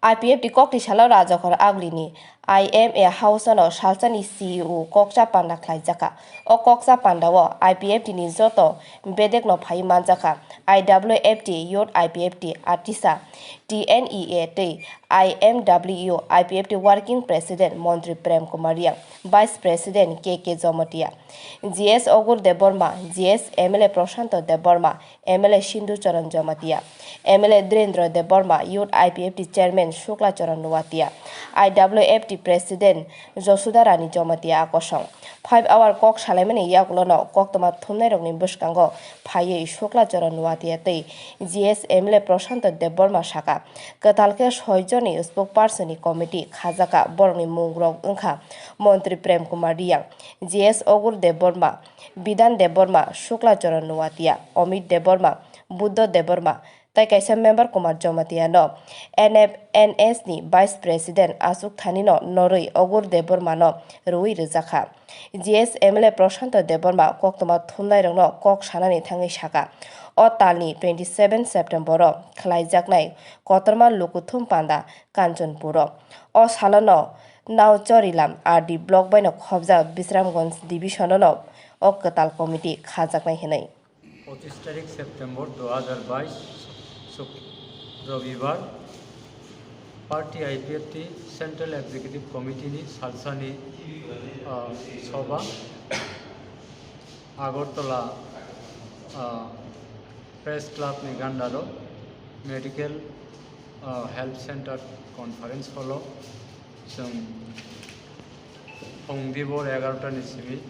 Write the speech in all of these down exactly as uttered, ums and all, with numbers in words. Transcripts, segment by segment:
I P F T kokni salo Rajakhor Agulini I M A House-o no salsani C E O kokcha panda khlaijakha. O kokcha pandao I P F T ni joto bedekno phaiwi manjakha. I W F T, Youth I P F T, Atisa, T N E A tei I M W I P F T Working President Montri Prem Kumar Reang, Vice President K K Jomatia, G S Ogur Debbarma, G S M L A Prashanto Debbarma, M L A Sindhu Charan Jamatia, M L A Dhirendra Debbarma, Youth I P F T Chairman Shukla Charan Noatia, I W F T President Josuda Rani Jamatia a kosong. Five hour kok salaimani yagulono koktwma thumnairokni bwskango phaiwi Shukla Charan Noatia tei G S M L A Prashanto Debbarma saka, kwtal khe soi jonni spokesperson ni committee khajaka, borokni mungrok wngkha Montri Prem Kumar Reang, G S Ogur Debbarma, Bidhan Debbarma, Shukla Charan Noatia, Amit Debbarma, Buddho Debbarma, tei kaisa member Kumar Jamatia no N F N S ni Vice President achuk thani no norwi Ogur Debbarma no rwi rwjakha. G S M L A Prashanto Debbarma koktwma thumnairokno kok sanani thangwi saka, o talni twenty seven September o khlaijaknai kotorma lukuthum panda Kanchanpur o. O salono Naochorilam R D block baino khobjak Bisramganj division o no o kwtal committee khajaknai hinwi. Pochisha tarik September dui hajar bais, Suk-, Robibar, Party I P F T Central Executive Committee ni salsani, ah, soba Agartala, ah, Press Club ni gandaro Medical, ah, Health Center Conference Hall o chwng Phung dibor egarota ni simi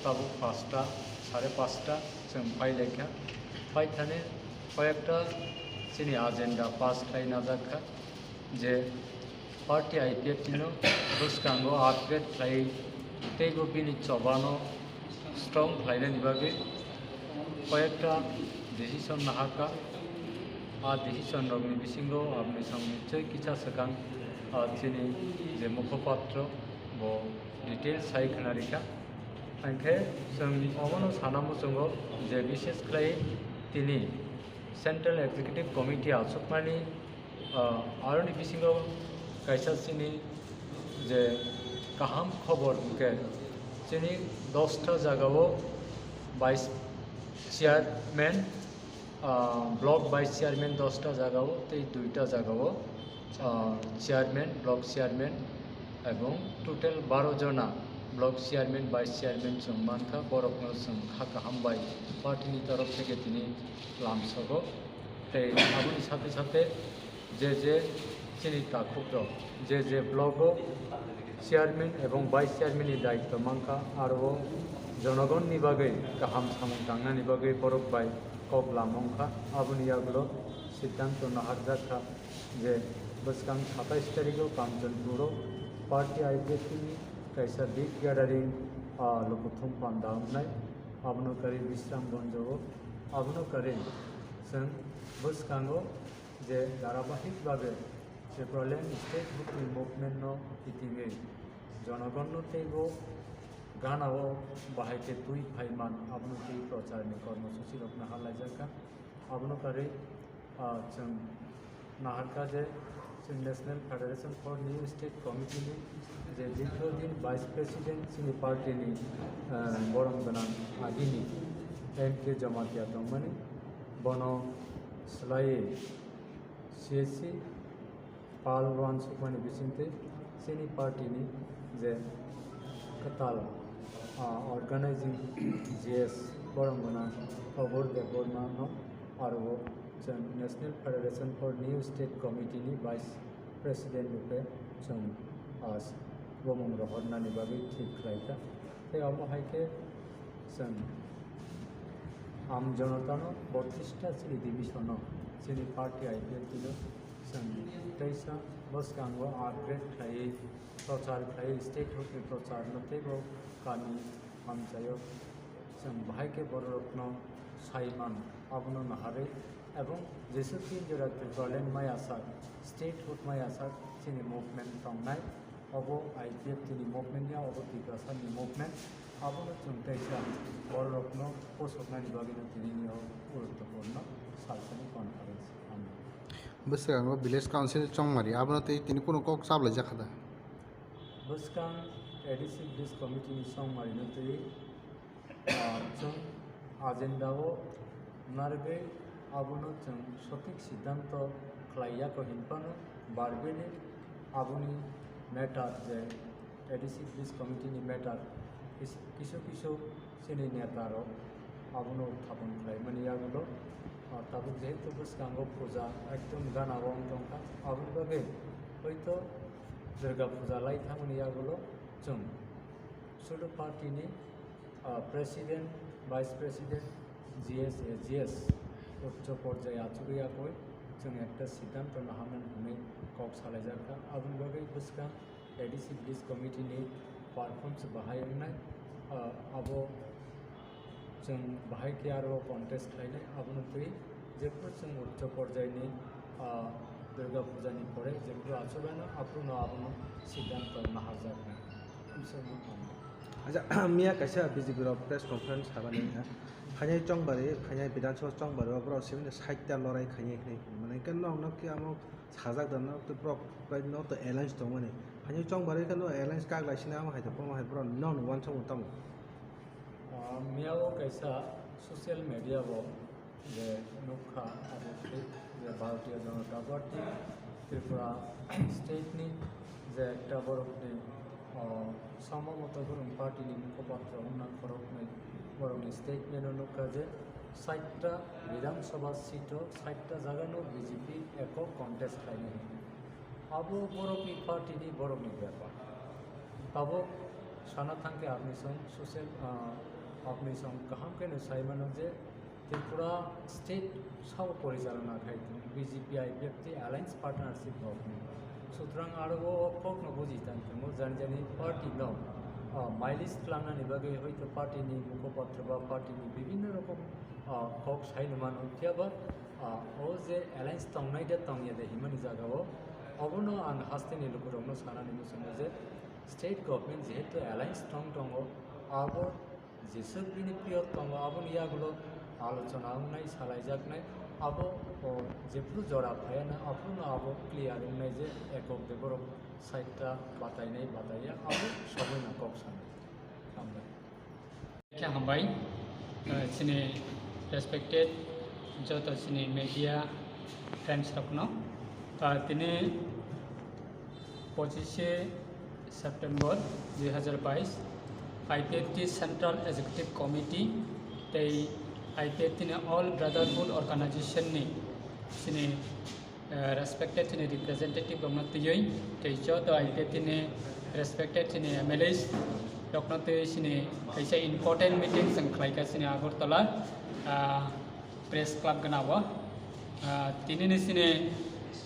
tabuk pasta, sare pasta chwng phai laikha. Phai thani koyekta chini agenda pass khlai najak kha je party I P F T no bwskango upgrade khlai teibo bini chobano strong khlainani bagwi koyekta decision nahakha. A decision rokni bisingo aboni samung nichoi kisa swkang, ah, chini je mukhopatro bo details sai khna rikha. Hwnkhe chwng omono sana muchungo je bishes khlai tini Central Executive Committee achukmani, ah, aroni bisingo kaisa chini je kaham khobor hwnkhe chini dosta jagao vice chairman, ah, block vice chairman dosta jagao tei duita jagao, ah, chairman, block chairman ebong total baro jona block chairman, vice chairman chwng mankha, borokno chwng kha kaham bai party ni torof theke tini lamsogo. Tei aboni sathe sathe je je chini takhuk rok, je je block o chairman ebong vice chairman ni daityo mankha, aro o jonogon ni bagwi kaham samung tangnani bagwi borok bai kok lam wngkha. Aboni yagulo siddhanto naharjak kha je bwskang satais tarikh o Kanchanpur o party I P F T ni kaisa big gathering, ah, lukuthum panda wngnai, abono karwi Bisramganj o, abono karwi chwng bwskango je dharabahik bhabe Tipraland state hood ni movement no kitingwi jonogon no teibo gana o bahai khe twi phaiman abono twi prochar ni kormosuchi rok naharlaijak kha. Abono karwi, ah, chwng naharkha je chwng National Federation for New State Committee ni je dirghodin Vice President chini party ni, ah, borom gwnang agini M K Jamatia tongmani, bono swlaiwi C S C pal uansukmani bisingtwi chini party ni je kwtal, ah, organizing G S borom gwnang Obur Debbarma no aro o chwng National Federation for New State Committee ni Vice President rwkhe chwng, ah, bumung rohornani bagwi thik khlaikha. Tei omo hai khe chwng Aam Janata no botris ta chini division o chini party I P F T no chwng teisa bwskango upgrade khlaiwi prochar khlaiwi state hood ni prochar no teibo kami hamchai o chwng bahai khe borok rok no sai man abono naharwi ebong jesuk tin jora Tipraland maya sak state hood maya sak chini movement tongnai. Obo I P F T ni movement ya, obo Tiprasa ni movement. Abono chwng teisa bororokno posoknani bagwino tinini o guruttopurno salsani conference. Hambai. Bwskango Village Council Chongmari, abono tei tini kunu kok chablaijak kha da? Bwskang A D C Village Committee ni Chongmari no twi, ah, chwng agenda o narwgwi abono chwng sothik siddhanto khlai ya kho hinphano barbini aboni matter je A D C Village Committee ni matter kis-, kisu kisu chini neta rok abono uthapon khlaimani yagulo, ah, tabuk jehetu bwskango puja ekdom gana o wng tongkha, aboni bagwi hoito Durga puja lai thangmani yagulo chwng sudu party ni, ah, president, vice president, G S, A G S uccho porjai achugwi yakwi chwng ekta siddhanto naharnani hwnwi kok salaijakha. Aboni bagwi bwskang A D C Village Committee ni performance bahai wngnai, ah, abo chwng bahai khe aro contest khlainai, abono twi jephru chwng uccho porjai ni, ah, Durga puja ni pore jephru achugano aphruno abono siddhanto naharjaknai. Acha, miya kaisa B J P rok press conference habani, ha? Khainai Chongbari, khainai Bidhan Sabha Chongbari o borok simi side ta lorai khainai hinwi. Mane khe nok nok khe amo sajak da nok tei borok bai nok to alliance tongmani. Khainai Chongbari khe no alliance kak lai sini amo hai to pono hai borok nok no uansukmung tamo. Ah, miya o kaisa social media o je nukha abo khe je Bharatiya Janata Party Tripura state ni je ekta borokni, o, Sombamoto Gurung party ni mukhopattro wngna khoroknwi borokni statement o nukha je sait ta Bidhan Sabha seat o sait ta jaga no B J P ekok contest khlainai hinwi. Abo borokni party ni borokni bepar. Tabuk sana thangkhe apni song social, ah, apni song kaham khe no sai mano je Tripura state sao porichalona khai tong B J P I P F T alliance partnership rok ni. Sutrang aro o kok no buji tang tongo jani jani party no, ah, mileage khlangna ni bagwi hoito party ni mukhopattro ba party ni bibhinno rokom, ah, kok sai no mano phiya ba, ah, o je alliance tongnai de tongya de himani jaga o obono ang haste ni lukurok no sanani muchungo je state government jehetu alliance tong tongo abo Jeswk bini period tongo, aboni yagulo alochona wngnai, salaijaknai, abo, o, jephru jora phaiya na, aphruno abo clear wngnai je ekok de borok side ta batainai, bataiya, abo somoino kok sanai. Hambai. Khe hambai, eh, chini respected joto chini media friends rokno. Ah, tini pochishe September dui hazar bais, I P F T Central Executive Committee tei I P F T ni All Brotherhood Organization ni chini, eh, respected chini representative rokno twiwi tei joto I P F T ni respected chini M L As rokno twiwi chini kaisa important meeting chwng khlaikha chini Agartala, ah, Press Club gana o. Ah, tini ni chini,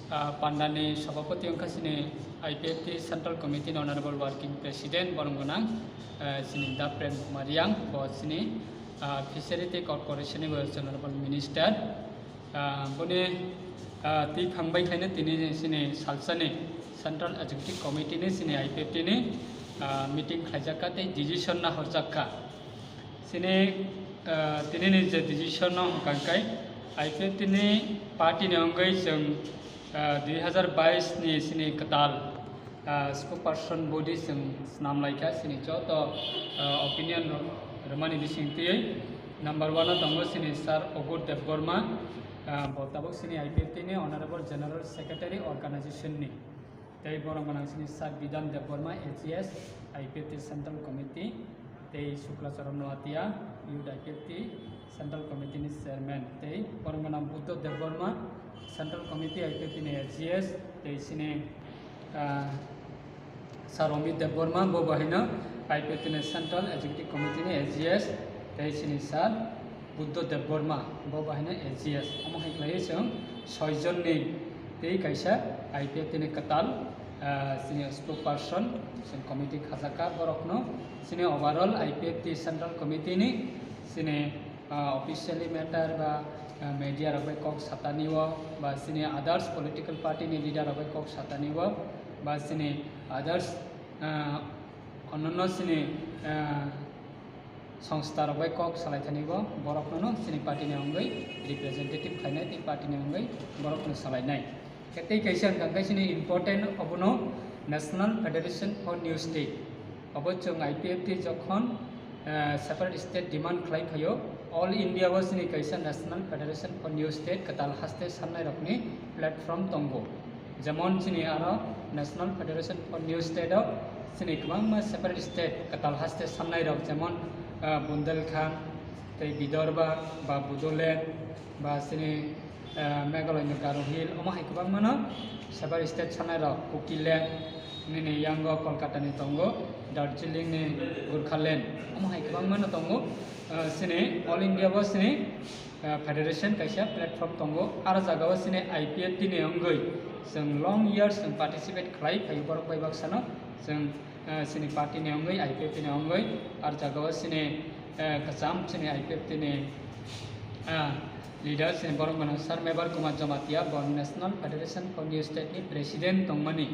ah, panda ni sabapati wngkha chini I P F T Central Committee ni Honorable Working President borong gwnang, ah, chini Da Prem Kumar Yang, bo chini, ah, Fishery tei Corporation ni bo Honorable Minister. Ah, boni, ah, twi phangbai khaino tini chini salsa ni Central Executive Committee ni chini I P F T ni, ah, meeting khlaijak kha tei decision na horjak kha. Chini, ah, tini ni je decision no hwnkha khe I P F T ni party ni wngwi chwng, ah, dui hazar bais ni chini kwtal, ah, spokesperson body chwng snam lai kha chini joto, ah, opinion rok rwmani bising twiwi. Number one o tongo chini Sir Ogur Debbarma, ah, bo tabuk chini I P F T ni Honorable General Secretary organization ni. Tei borok gwnang chini Sir Bidhan Debbarma, A G S, I P F T Central Committee, tei Sukla Charan Noatia, Youth I P F T Central Committee ni Chairman, tei borok gwnang Buddho Debbarma, Central Committee I P F T ni A G S, tei chini, ah, Sir Amit Debbarma, bo bo haino I P F T ni Central Executive Committee ni A G S, tei chini Sir Buddho Debbarma, bo bo haino A G S. Omo hai khlaiwi chwng soi jon ni tei kaisa I P F T ni kwtal, ah, chini spokesperson, chini committee khajak kha, borokno chini overall I P F T Central Committee ni chini, ah, officially matter ba, ah, media rok bai kok satani o, ba chini others political party ni leader rok bai kok satani o, ba chini others, ah, onnono chini, ah, songstha rok bai kok salai thani bo borok no chini party ni wngwi representative khlainai tei party ni wngwi borok no salainai. Tei kaisa hwnkha khe chini important obono National Federation for New State. Obo chwng I P F T jokhon, eh, separate state demand khlai phaio, all India o chini kaisa National Federation for New State kwtal haste sannairokni platform tongo. Jemon chini aro National Federation for New State o chini kwbangma separate state kwtal haste sannairok, jemon, eh, Bundelkhand, tei Vidarbha, ba Bodoland, ba chini, eh, Meghalaya ni Garo Hill, omo hai kwbangmano separate state sannairok, Kukiland, nini yango Kolkata ni tongo, Darjeeling ni Gorkhaland, omo hai kwbangmano tongo. Eh, chini all India bo chini, eh, federation kaisa platform tongo. Aro jaga o chini I P F T ni wngwi chwng long years chwng participate khlai phaio borok bai baksano chwng, eh, chini party ni wngwi, I P F T ni wngwi, aro jaga o chini, eh, kwcham chini I P F T ni, eh, leader chini borok mano Sir Mebar Kumar Jamatia bo National Federation for New State ni president tongmani.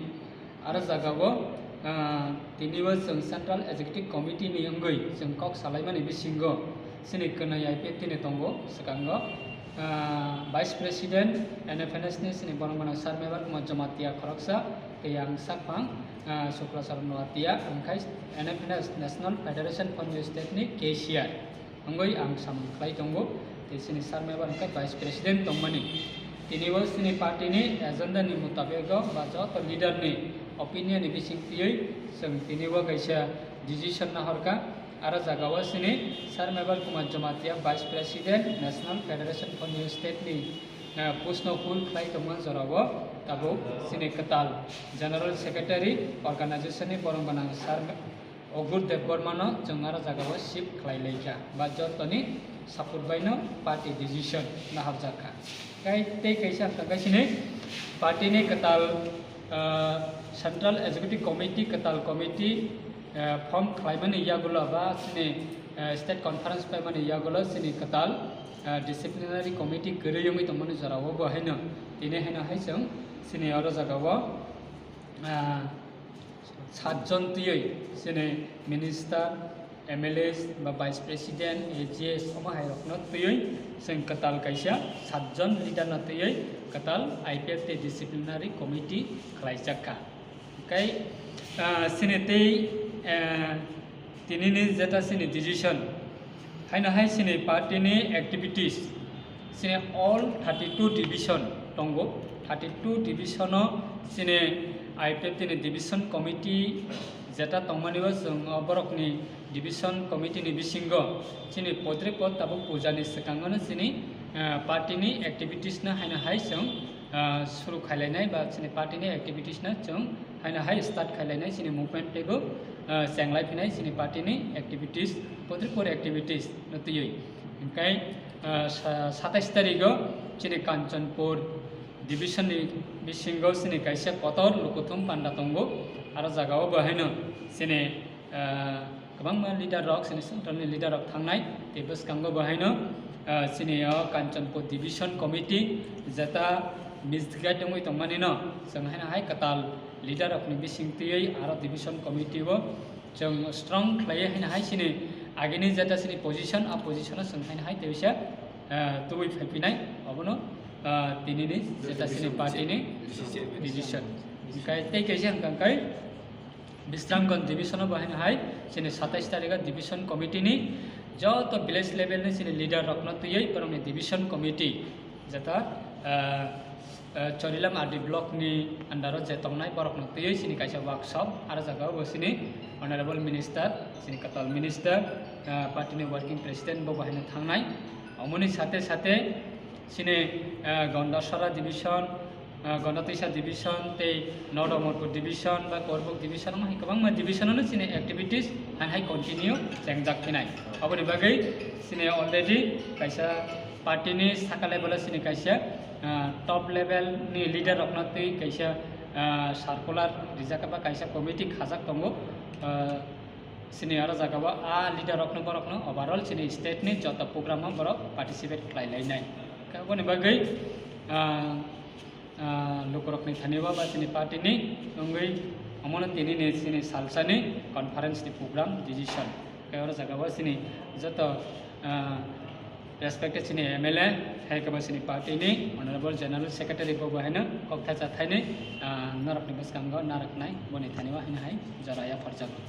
Aro jaga o, ah, tini o chwng Central Executive Committee ni wngwi chwng kok salaimani bisingo chini kwnwi I P F T ni tongo, swkango, ah, Vice President N F N S ni chini borok mano Sir Mebar Kumar Jamatia khoroksa, tei ang sakphang, ah, Sukla Charan Noatia, ang khai N F N S, National Federation for New State ni cashier. Wngwi ang samung khlai tongo, tei chini Sir Mebar hwnkhe Vice President tongmani. Tini o chini party ni agenda ni mutabego ba joto leader ni opinion ni bising twiwi chwng tini o kaisa decision nahorkha. Aro jaga o chini Sir Mebar Kumar Jamatia, Vice President, National Federation for New State ni, eh, post no hold khlai tongma jora o tabuk chini kwtal General Secretary organization ni borok gwnang Sir Ogur Debbarmano chwng aro jaga o shift khlai laikha, ba jotoni support bai no party decision naharjak kha. Kai tei kaisa hwnkha khe chini party ni kwtal, ah, Central Executive Committee, kwtal committee, ah, form khlaimani yagulo ba chini, ah, state conference paimani yagulo chini kwtal, ah, disciplinary committee kwrwi wngwi tongmani jora o bo haino tini haino hai chwng chini oro jaga o, ah, satjon twiwi chini minister, M L As ba vice president, A G S omo hai rokno twiwi chwng kwtal kaisa satjon leader no twiwi kwtal I P F T disciplinary committee khlaijak kha. Kai, ah, chini tei, ah, tinini jeta chini decision, haino hai chini party ni activities, chini all thirty two division tongo. Thirty two division o chini I P F T ni division committee jeta tongmani o chwng o borokni division committee ni bisingo chini podre pod tabuk puja ni swkango no chini, ah, party ni activities no haino hai chwng, ah, suru khailainai ba chini party ni activities no chwng haino hai start khailainai chini movement teibo, ah, chenglai phinai chini party ni activities, podre pod activities no twiwi. Hwnkhe, ah, sa-, satais tarigo chini Kanchanpur division ni bisingo chini kaisa kotor lukuthum panda tongo. Aro jaga o bo haino chini, ah, kwbangma leader rok, chini central ni leader rok thangnai. Tei bwskango bo haino, ah, chini o Kanchanpur division committee jeta misguide wngwi tongmani no chwng haino hai kwtal leader rok ni bising twiwi aro division committee o chwng strong khlaiwi haino hai chini agini jeta chini position, a position o chwng haino hai teisa, ah, tubui phaiphinai obono, ah, tinini jeta chini party ni decision. Hwnkhe tei kaisa hwnkha khe Bisramganj division o bo haino hai chini satais tarikha division committee ni joto village level ni chini leader rokno twiwi borokni division committee jeta, ah, ah, Chorilam R D block ni under o je tongnai borokno twiwi chini kaisa workshop, aro jaga o bo chini honorable minister, chini kwtal minister, ah, party ni working president bo bo haino thangnai. Omoni sate sate chini, ah, Gondasara division, ah, Gondatwisa division tei Nodo Morpur division ba Korbuk division, omo hai kwbangma division ano chini activities haino hai continue chengjak phinai. Aboni bagwi chini already kaisa party ni saka level o chini kaisa, ah, top level ni leader rokno twi kaisa, ah, circular rijak ba kaisa committee khajak tongo. Ah, chini aro jaga o a leader rokno borokno overall chini state ni joto program o borok participate khlai lainai. Aboni bagwi, ah, ah, lukurokni thani o ba chini party ni wngwi omono tini ni chini salsa ni conference ni program decision. Khe oro jaga o chini joto, ah, Respected chini M L A, hai khe bo chini party ni Honorable General Secretary bo bo haino kok thaisa thainwi, ah, norok ni bwskango narwknai boni thani o haino hai jora ya pharjago.